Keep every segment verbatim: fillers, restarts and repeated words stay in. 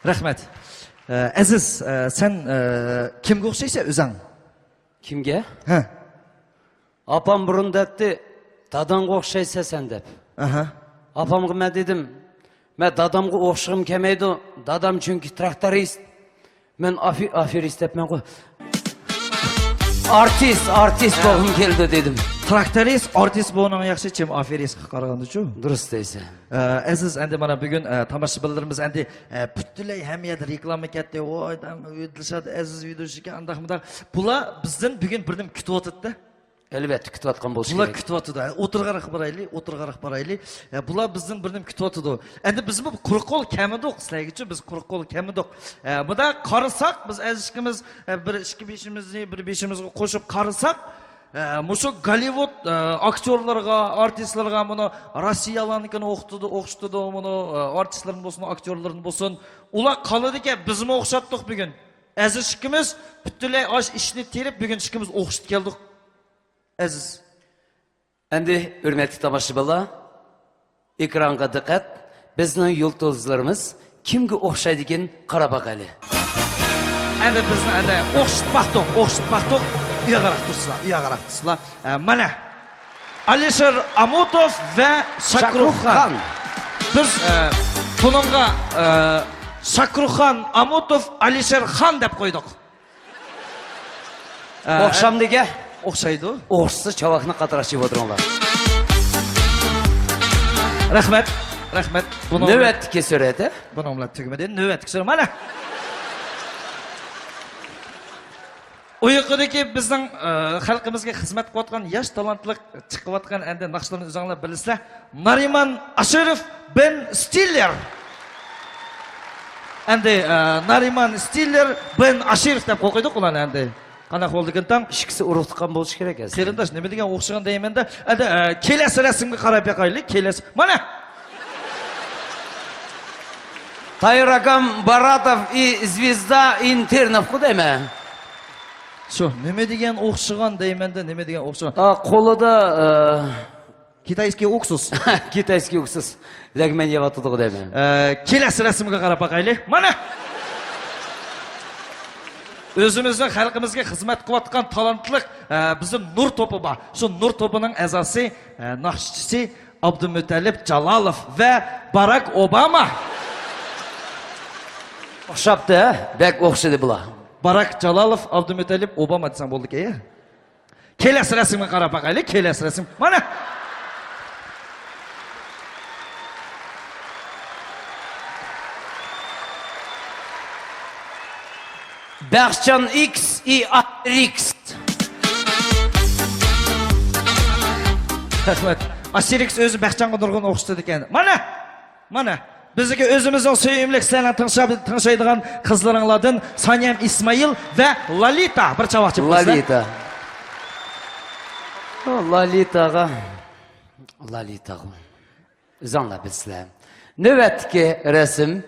رەھمەت. ئە، ئەزىز، ئە، سەن، ئە، كىمگە ئوخشايسەن ئۆزەڭ؟ كىمگە؟ ھە. ئاپام بۇرۇن دەتتى، داداڭغا ئوخشايسەن سەن دەپ. ئاھا. ئاپامغا مەن دېدىم، مەن دادامغا ئوخشىغۇم كەلمەيدۇ، دادام چۈنكى تراكتورىست، مەن ئافى-، ئافېرىست دەپمەنغۇ. ئارتىست، ئارتىست بولغۇم كەلدى دېدىم. تراكتورىست، ئارتىست بولغىنىڭ ياخشى، چىم ئافېرىستقا قارىغاندىچۇ؟ دۇرۇست دەيسەن. ئە، ئەزىز، ئەندى مانا بۈگۈن، ئە، تاماشىبىنلىرىمىز ئەندى، ئە، پۈتۈنلەي ھەممە يەردە رېكلاما كەتتى. ۋاي، دىلشات ئەزىز ۋىدىيو ئىكەن، ئانداق مۇنداق. بۇلار بىزدىن بۈگۈن بىر نېمە كۈتۈۋاتىدۇ. ئەلۋەتتە، كۈتۈۋاتقان بولۇشى بۇلار كېرەك. كۈتۈۋاتىدۇ. ئوتتۇرىغا قاراپ بارايلى، ئوتتۇرىغا قاراپ بارايلى. ئە، بۇلار بىزدىن بىر نېمە كۈتۈۋاتىدۇ. ئەندى بىزمۇ قۇرۇق قول كەلمىدۇق، سىلەرگىچۇ بىز قۇرۇق قول كەلمىدۇق. ئە، مۇنداق قارىساق، بىز ئەزىز ئىككىمىز، ئە، بىر ئىككى بېشىمىزنى بىر بېشىمىزغا قوشۇپ قارىساق، ئە، مۇشۇ گوللىۋۇد، ئە، ئاكتيورلىرىغا، ئارتىسلىرىغا مۇنۇ روسىيەلەرنىڭكىنى ئوخشىتىدۇ، ئوخشىتىدۇ، مۇنۇ، ئە، ئارتىسلىرىنى بولسۇن، ئاكتيورلىرىنى بولسۇن، ئۇلار قالىدىكەن، بىزمۇ ئوخشاتتۇق بۈگۈن. ئەزىز ئىككىمىز پۈتۈنلەي ئاش ئىشنى تېرىپ، بۈگۈن ئىككىمىز ئوخشىتىپ كەلدۇق. ئەزىز. ئەمدى ھۆرمەتلىك تاماشىبىنلار، ئېكرانغا دىققەت. بىزنىڭ يۇلتۇزلىرىمىز كىمگە ئوخشايدىكىن، قاراپ باقايلى. ئەمدى بىزنى ئەمدى ئوخشىتىپ باقتۇق، ئوخشىتىپ باقتۇق. ئۇياغراق تۇرسىلا، ئۇياغراق تۇرسىلا. ئە، مانا. ئالىشېر ئامۇتوف ۋە شاكرۇخ خان. شاكرۇخ خان. بىز، ئە، بۇنىڭغا، ئە، شاكرۇخ خان، ئامۇتوف، ئالىشېر خان دەپ قويدۇق. ئە، ئوخشامدىكەن؟ ئوخشايدۇ. ئوخشىسا چاۋاكنى قاتراق چېپىپ ئولتۇرۇڭلار. رەھمەت، رەھمەت. بۇنىڭ بىلەن، نۆۋەتتىكى سۈرەت، ھە؟ بۇنىڭ بىلەن تۈگىمىدى. نۆۋەتتىكى سۈرەت. مانا. ئۇ ياقىدىكى بىزنىڭ، ئە، خەلقىمىزگە خىزمەت قىلىۋاتقان ياش تالانتلىق چىقىۋاتقان ئەندى ناخشىلارنى ئۆزۈڭلار بىلىسىلەر. نارىمان ئاشىروف بىن ستىللېر. ئەمدى، ئە، نارىمان ستىللېر بىن ئاشىروف دەپ قويدۇق ئۇلارنى ئەمدى. قانداق بولدىكىن تاڭ؟ ئىككىسى ئۇرۇق تۇغقان بولۇشى كېرەك ئەسلى. قېرىنداش، نېمە دېگەن ئوخشىغان دەيمەن-دە. ئەمدى، ئە، كېلەسى رەسىمگە قاراپ بېقايلى. كېلەسى. مانا! تايىر ئاكام باراتوف ئى زۋېزدا ئىنتېرنوفقۇ دەيمەن. شۇ، نېمە دېگەن ئوخشىغان دەيمەن-دە، نېمە دېگەن ئوخشىغان. ئا، قولىدا، ئە، كىتايسكىي ئۇكسۇس. كىتايسكىي ئۇكسۇس. لەگمەن يەۋاتىدىغۇ دەيمەن. ئە، كېلەسى رەسىمگە قاراپ باقايلى. مانا! ئۆزىمىزنىڭ خەلقىمىزگە خىزمەت قىلىۋاتقان تالانتلىق، ئە، بىزنىڭ نۇر توپى بار. شۇ نۇر توپىنىڭ ئەزاسى، ئە، ناخشىچىسى ئابدۇمۇتەللىپ جالالوف ۋە باراك ئوباما. ئوخشاپتۇ، ھە؟ بەك ئوخشىدى بۇلار. باراك جالالوف، ئابدۇمۇتەللىپ ئوباما دېسەڭ بولدىكەن، يا. كېلەسى رەسىمگە قاراپ باقايلى، كېلەسى رەسىم. مانا! بەخشان ئىكس ئى ئاستېرىكس. رەھمەت. ئاستېرىكس ئۆزى بەخشانغا نۇرغۇن ئوخشىتىدىكەن. مانا! مانا! بىزدىكى ئۆزىمىزنىڭ سۆيۈملۈك سىلەرنىڭ تىڭشاپ-، تىڭشايدىغان قىزلىرىڭلاردىن سانىيەم ئىسمائىل ۋە لالىتا. بىر چاۋاك چېپىپ قويسىلەر. لالىتا. لالىتاغا. لالىتاغا. ئۆزۈڭلار بىلىسىلەر. نۆۋەتتىكى رەسىم.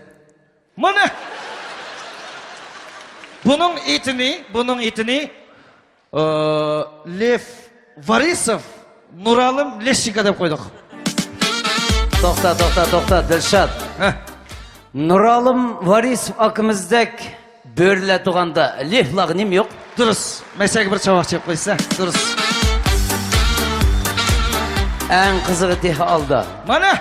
مانا! بۇنىڭ ئېتىنى، بۇنىڭ ئېتىنى، ئى، لېف ۋارىسوف، نۇرئالىم لېشچېنكو دەپ قويدۇق. توختا، توختا، توختا، دىلشات. ھە. نۇرئالىم ۋارىسوف ئاكىمىزدەك بۆرىلەر تۇغاندا لېفلارغا نېمە يوق؟ دۇرۇس. مەسىلىگە بىر چاۋاك چېپىپ قويسىلەر. دۇرۇس. ئەڭ قىزىقى تېخى ئالدا. مانا!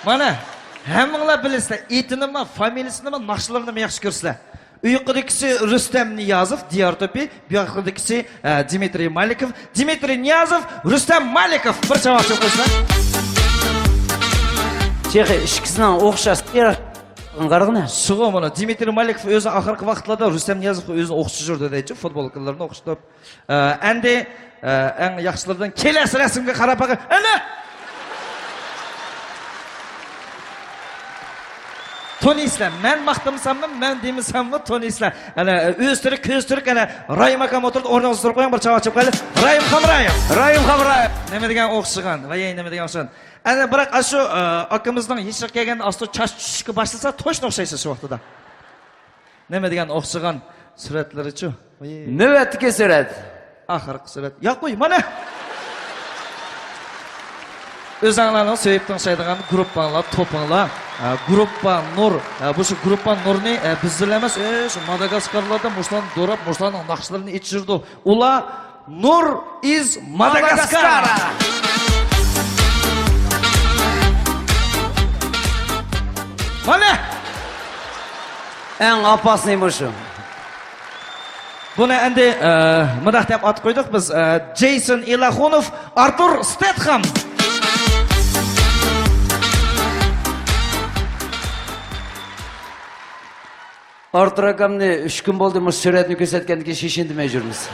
مانا! ھەممىڭلار بىلىسىلەر. ئېتىنىمۇ، فامىلىسىنىمۇ، ناخشىلىرىنىمۇ ياخشى كۆرىسىلەر. ئۇ ياقىدىكىسى رۇستەم نىيازوف، دىيارتوپى. بۇ ياقىدىكىسى، ئە، دىمىترىي مالىكوف. دىمىترىي نىيازوف، رۇستەم مالىكوف. بىر چاۋاك چېپىپ قويسىلەر. چېخى ئىككىسىنىڭ ئوخشاش قارىغىنە. شۇغۇ مانا، دىمىترىي مالىكوف ئۆزى ئاخىرقى ۋاقىتلاردا رۇستەم نىيازوفقا ئۆزىنى ئوخشىتىپ يۈردى دەيچۇ، فۇتبولكىلىرىنى ئوخشىتىپ. ئە، ئەندى، ئە، ئەڭ ياخشىلىرىدىن كېلەسى رەسىمگە قاراپ باقاي. ئەنە! تونۇيسىلەر. مەن ماختىمىساممۇ، مەن دېمىسەممۇ تونۇيسىلەر. ئەنە، ئۆزى تۈرك، كۆزى تۈرك، ئەنە، رايىم ئاكام ئولتۇرىدۇ، ئورنىڭىزدا تۇرۇپ قويۇڭ، بىر چاۋاك چېپىپ قويايلى. رايىم خامرايېم. رايىم خامرايېم. نېمە دېگەن ئوخشىغان، ۋاي، نېمە دېگەن ئوخشىغان. ئەنە، بىراق، ئاشۇ، ئە، ئاكىمىزنىڭ يېشىغا كەلگەندە ئاستا چاچ چۈشۈشكە باشلىسا، توشنا ئوخشايسىز شۇ ۋاقتىدا. نېمە دېگەن ئوخشىغان سۈرەتلىرىچۇ. ۋاي. نۆۋەتتىكى سۈرەت. ئاخىرقى سۈرەت. ياق، قوي، مانا. ئۆزەڭلارنىڭ سۆيۈپ تىڭشايدىغان گۇرۇپپاڭلار، توپۇڭلار. ئە، گۇرۇپپا نۇر. ئە، بۇ شۇ گۇرۇپپا نۇرنى، ئە، بىزدىلا ئەمەس، ئە، شۇ ماداگاسكارلاردا مۇشۇلارنى دوراپ، مۇشۇلارنىڭ ناخشىلىرىنى ئېچىشىدۇ. ئۇلار نۇر ئىز ماداگاسكار. مانا! ئەڭ ئاپاسنى مۇشۇ. بۇنى ئەمدى، ئە، مۇنداق دەپ ئات قويدۇق بىز، ئە، جېيسون ئىلاخۇنوف، ئارتۇر ستېتخام. ئارتۇر ئاكامنى ئۈچ كۈن بولدى مۇشۇ سۈرەتنى كۆرسەتكەندىن كېيىن شېشىندىمەي يۈرىمىز.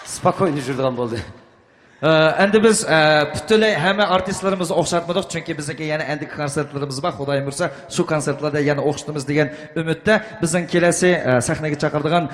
سپوكوينو يۈرىدىغان بولدى. ئە، ئەمدى بىز، ئە، پۈتۈنلەي ھەممە ئارتىسلىرىمىزنى ئوخشاتمىدۇق، چۈنكى بىزنىڭكى يەنە ئەندىكى كونسېرتلىرىمىز بار. خۇدايىم بۇيرۇسا، شۇ كونسېرتلاردا يەنە ئوخشىتىمىز دېگەن ئۈمىدتە. بىزنىڭ كېلەسى، ئە، سەھنىگە چاقىرىدىغان